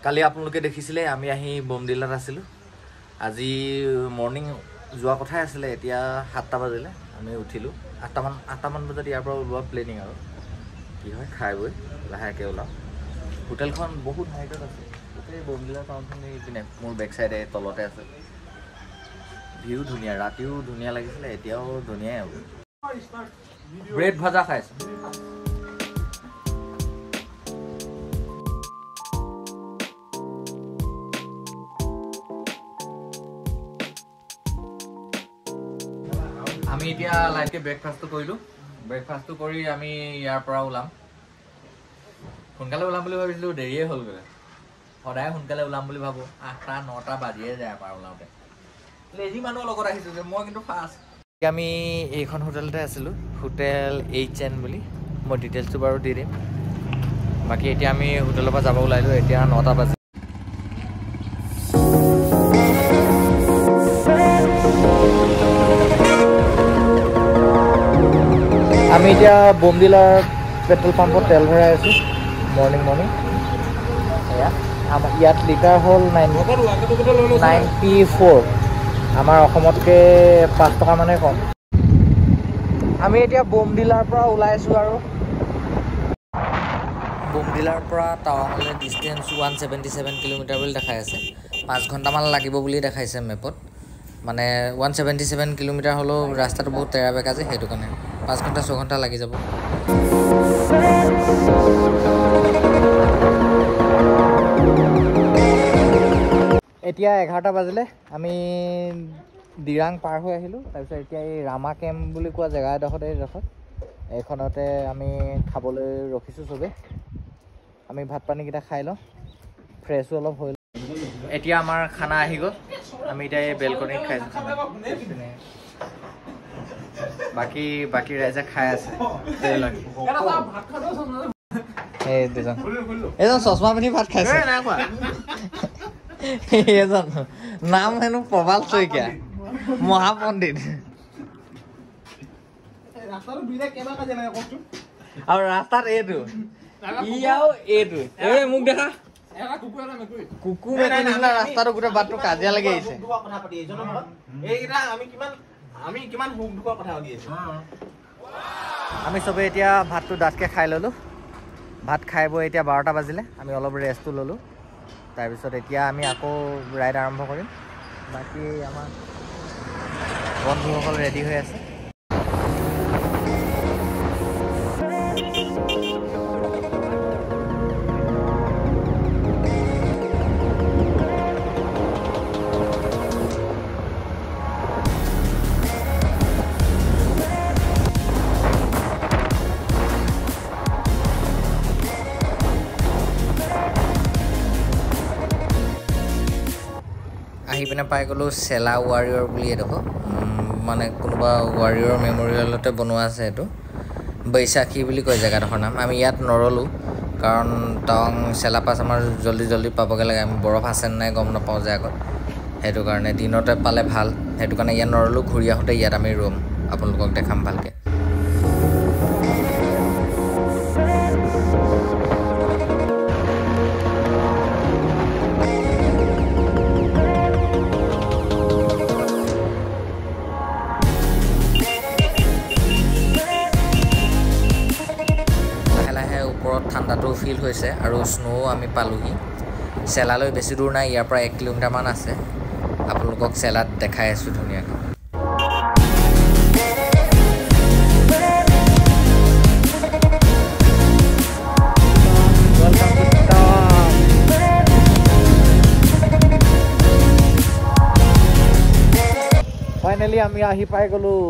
কালি আপোনালোকে দেখিছিলে আমি আহি বমডিলাত আছিলোঁ। আজি মৰ্ণিং যোৱা কথাই আছিলে, এতিয়া 7টা বাজিলে, আমি উঠিলোঁ 8টামান বজাত ইয়াৰ পৰা ওলোৱা প্লেনিং আৰু কি হয় খাই বৈ লাহেকৈ ওলাওঁ। হোটেলখন বহুত হাইটত আছে, গোটেই বমডিলা টাউনখন এইপিনে মোৰ বেক চাইডে তলতে আছে। ভিউ ধুনীয়া, ৰাতিও ধুনীয়া লাগিছিলে, এতিয়াও ধুনীয়াই আৰু। ব্ৰেড ভাজা খাইছোঁ। আমি এতিয়া লাইটকে ব্ৰেকফাষ্টটো কৰিলোঁ। ব্ৰেকফাষ্টটো কৰি আমি ইয়াৰ পৰা ওলাম। সোনকালে ওলাম বুলি ভাবিছিলোঁ, দেৰিয়ে হ'ল গ'লে। সদায় সোনকালে ওলাম বুলি ভাবোঁ, 8টা 9টা বাজিয়ে যায় আমাৰ ওলাওঁতে। লেজি মানুহৰ লগত আহিছোঁ যে মই, কিন্তু ফাৰ্ষ্ট। আমি এইখন হোটেলতে আছিলোঁ, হোটেল এইচ এন বুলি। মই ডিটেইলছটো বাৰু দি দিম। বাকী এতিয়া আমি হোটেলৰ পৰা যাব ওলাইলোঁ, এতিয়া 9টা বাজি। আমি এতিয়া বমডিলাৰ পেট্ৰল পাম্পত তেল ভৰাই আছোঁ মৰ্ণিং মৰ্ণিং। এয়া আমাৰ ইয়াত লিটাৰ হ'ল 94, আমাৰ অসমতকৈ 5 টকা মানে কম। আমি এতিয়া বমডিলাৰ পৰা ওলাইছোঁ আৰু বমডিলাৰ পৰা টাৱাঙলৈ ডিষ্টেঞ্চ 177 কিলোমিটাৰ বুলি দেখাই আছে। 5 ঘণ্টামান লাগিব বুলি দেখাইছে মেপত। মানে 177 কিলোমিটাৰ হ'লেও ৰাস্তাটো বহুত তেৰা বেঁকা যে, সেইটো কাৰণে 5 ঘণ্টা 6 ঘণ্টা লাগি যাব। এতিয়া 11টা বাজিলে, আমি দিৰাং পাৰ হৈ আহিলোঁ। তাৰপিছত এতিয়া এই ৰামা কেম্প বুলি কোৱা জেগা এডোখৰত, এইডোখৰত এইখনতে আমি খাবলৈ ৰখিছোঁ চবেই। আমি ভাত পানীকেইটা খাই লওঁ, ফ্ৰেছো অলপ হৈ লওঁ। এতিয়া আমাৰ খানা আহি গ'ল, আমি এতিয়া এই বেলকনিত খাইছোঁ খানা। বাকী বাকী ৰাইজে খাই আছে। এই দুজন, এইজন চশমা পিন্ধি ভাত খাইছে, এইজন নাম হেনো প্ৰবাল শইকীয়া, মহাপণ্ডিত। আৰু ৰাস্তাত এইটো ই আৰু এইটো, এই মোক দেখা কুকুৰ মেকুৰী নিচিনা ৰাস্তাটো গোটেই বাটটো কাজিয়া লাগি আহিছে। আমি চবে এতিয়া ভাতটো ডাঠকে খাই ল'লোঁ। ভাত খাই বৈ এতিয়া 12টা বাজিলে, আমি অলপ ৰেষ্টটো ল'লোঁ। তাৰপিছত এতিয়া আমি আকৌ ৰাইড আৰম্ভ কৰিম। বাকী আমাৰ বন্ধুসকল ৰেডি হৈ আছে। আহি পিনে পাই গ'লোঁ চেলা ৱাৰিয়ৰ বুলি এডোখৰ, মানে কোনোবা ৱাৰিয়ৰ মেমৰিয়েলতে বনোৱা আছে। এইটো বৈশাখী বুলি কয় জেগাডোখৰ নাম। আমি ইয়াত নৰলোঁ, কাৰণ টাৱাং চেলা পাছ আমাৰ জল্দি জল্দি পাবগৈ লাগে। আমি বৰফ আছে নাই গম নাপাওঁ যে আগত, সেইটো কাৰণে দিনতে পালে ভাল, সেইটো কাৰণে ইয়াত নৰলোঁ। ঘূৰি আহোঁতে ইয়াত আমি ৰ'ম, আপোনালোকক দেখাম ভালকৈ। ঠাণ্ডাটো ফিল হৈছে আৰু স্ন' আমি পালোহি। চেলালৈ বেছি দূৰ নাই, ইয়াৰ পৰা 1 কিলোমিটাৰমান আছে। আপোনালোকক চেলাত দেখাই আছোঁ ধুনীয়াকৈ। ফাইনেলি আমি আহি পাই গ'লোঁ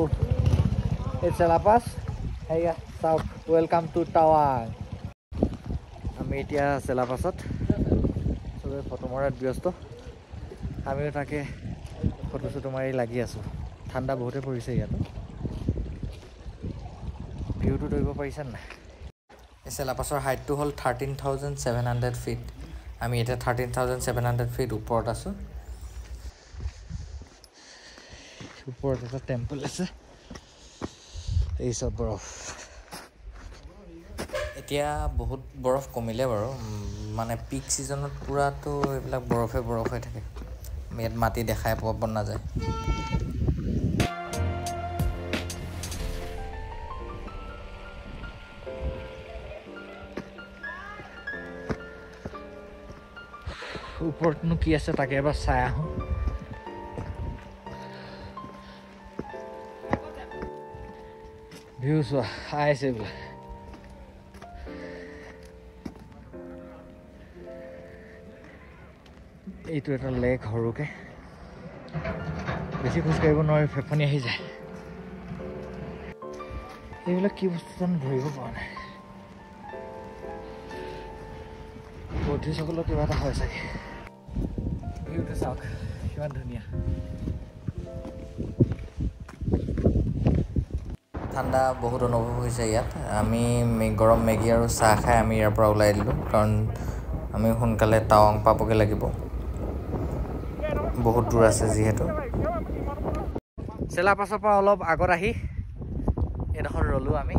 এই চেলা পাছ। সেয়া চাওক, welcome to টাৱাং। আমি এতিয়া চেলা পাছত চবে ফটো মৰাত ব্যস্ত, আমিও তাকে ফটো চটো মাৰি লাগি আছোঁ। ঠাণ্ডা বহুতে পৰিছে ইয়াতো। ভিউটো ধৰিব পাৰিছে নাই? এই চেলা পাছৰ হাইটটো হ'ল 13,700 ফিট। আমি এতিয়া 13,700 ফিট ওপৰত আছোঁ। ওপৰত এটা টেম্পল আছে, এই চব বৰফ। এতিয়া বহুত বৰফ কমিলে বাৰু, মানে পিক ছিজনত পূৰাটো এইবিলাক বৰফে বৰফ হৈ থাকে, ইয়াত মাটি দেখাই পোৱা নাযায়। ওপৰতনো কি আছে তাকে এবাৰ চাই আহোঁ। ভিউ চোৱা আহিছে এইবিলাক। এইটো এটা লেক সৰুকে, বেছি খোজকাঢ়িব নোৱাৰি, ফেফনি আহি যায়। এইবিলাক কি বস্তু জানো ধৰিব পৰা নাই। বৌদ্ধিসকলৰ কিবা এটা হয় চাগে। ভিউটো চাওক কিমান ধুনীয়া। ঠাণ্ডা বহুত অনুভৱ হৈছে ইয়াত। আমি গৰম মেগী আৰু চাহ খাই আমি ইয়াৰ পৰা ওলাই দিলোঁ, কাৰণ আমি সোনকালে টাৱাং পাবগৈ লাগিব, বহুত দূৰ আছে যিহেতু। চেলাপাছৰ পৰা অলপ আগত আহি এইডোখৰত ৰ'লোঁ আমি।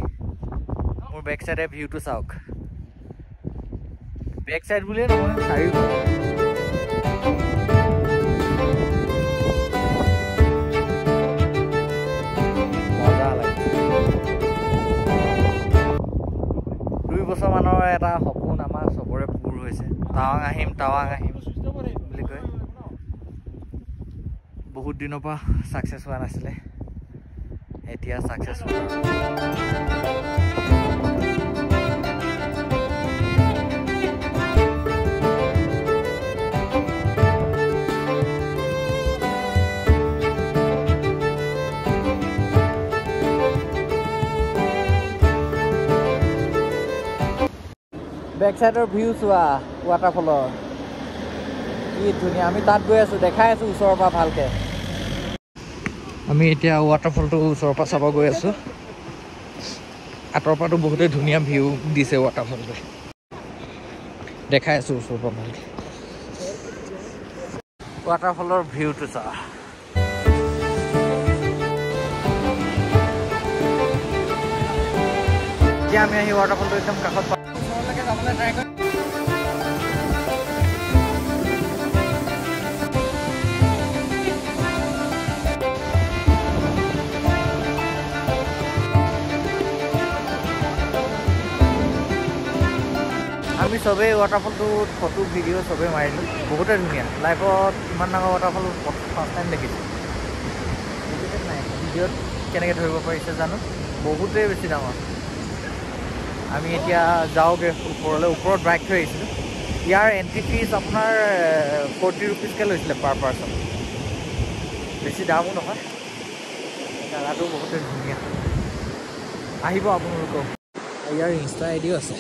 মোৰ বেক চাইডে ভিউটো চাওক, বেক চাইড বুলিয়ে নহয় চাৰিওফালে। মজা লাগিছে। 2 বছৰমানৰ এটা সপোন আমাৰ চবৰে পূৰ হৈছে, টাৱাং আহিম টাৱাং আহিম বুলি কৈ বহুত দিনৰ পৰা ছাকচেছ হোৱা নাছিলে, এতিয়া ছাকচেছ হ'ল। বেক চাইডৰ ভিউ চোৱা ৱাটাৰফলৰ কি ধুনীয়া। আমি তাত গৈ আছোঁ, দেখাই আছোঁ ওচৰৰ পৰা ভালকৈ। আমি এতিয়া ৱাটাৰফলটো ওচৰৰ পৰা চাব গৈ আছোঁ। আঁতৰৰ পৰাতো বহুতেই ধুনীয়া ভিউ দিছে ৱাটাৰফলটোৱে, দেখাই আছোঁ ওচৰৰ পৰা ভালকৈ। ৱাটাৰফলৰ ভিউটো চোৱা। এতিয়া আমি আহি ৱাটাৰফলটো একদম কাষত ওচৰলৈকে যাবলৈ ট্ৰাই কৰিম। আমি চবেই ৱাটাৰফলটোত ফটো ভিডিঅ' চবেই মাৰিলোঁ, বহুতেই ধুনীয়া। লাইফত ইমান ডাঙৰ ৱাটাৰফল ফাৰ্ষ্ট টাইম দেখিছোঁ। নাই ভিডিঅ'ত কেনেকৈ ধৰিব পাৰিছে জানো, বহুতেই বেছি ডাঙৰ। আমি এতিয়া যাওঁগৈ ওপৰলৈ। ওপৰত বাইক থৈ আহিছিলোঁ। ইয়াৰ এণ্ট্ৰি ফিজ আপোনাৰ 40 ৰুপিজকৈ লৈছিলে পাৰ পাৰ্চন, বেছি দামো নহয়। জেগাটো বহুতেই ধুনীয়া, আহিব আপোনালোকেও। ইয়াৰ ইনষ্টা আই ডিও আছে।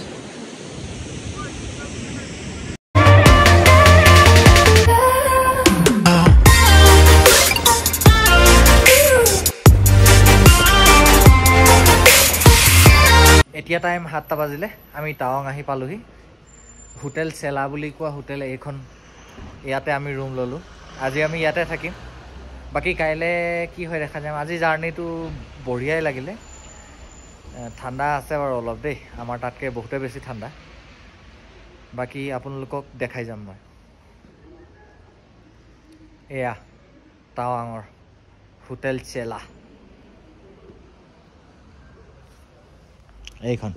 এতিয়া টাইম 7টা বাজিলে, আমি টাৱাং আহি পালোহি। হোটেল চেলা বুলি কোৱা হোটেল এইখন, ইয়াতে আমি ৰুম ল'লোঁ। আজি আমি ইয়াতে থাকিম, বাকী কাইলৈ কি হয় দেখা যাম। আজি জাৰ্ণিটো বঢ়িয়াই লাগিলে। ঠাণ্ডা আছে বাৰু অলপ দেই, আমাৰ তাতকৈ বহুতে বেছি ঠাণ্ডা। বাকী আপোনালোকক দেখাই যাম মই। এয়া টাৱাঙৰ হোটেল চেলা এইখন।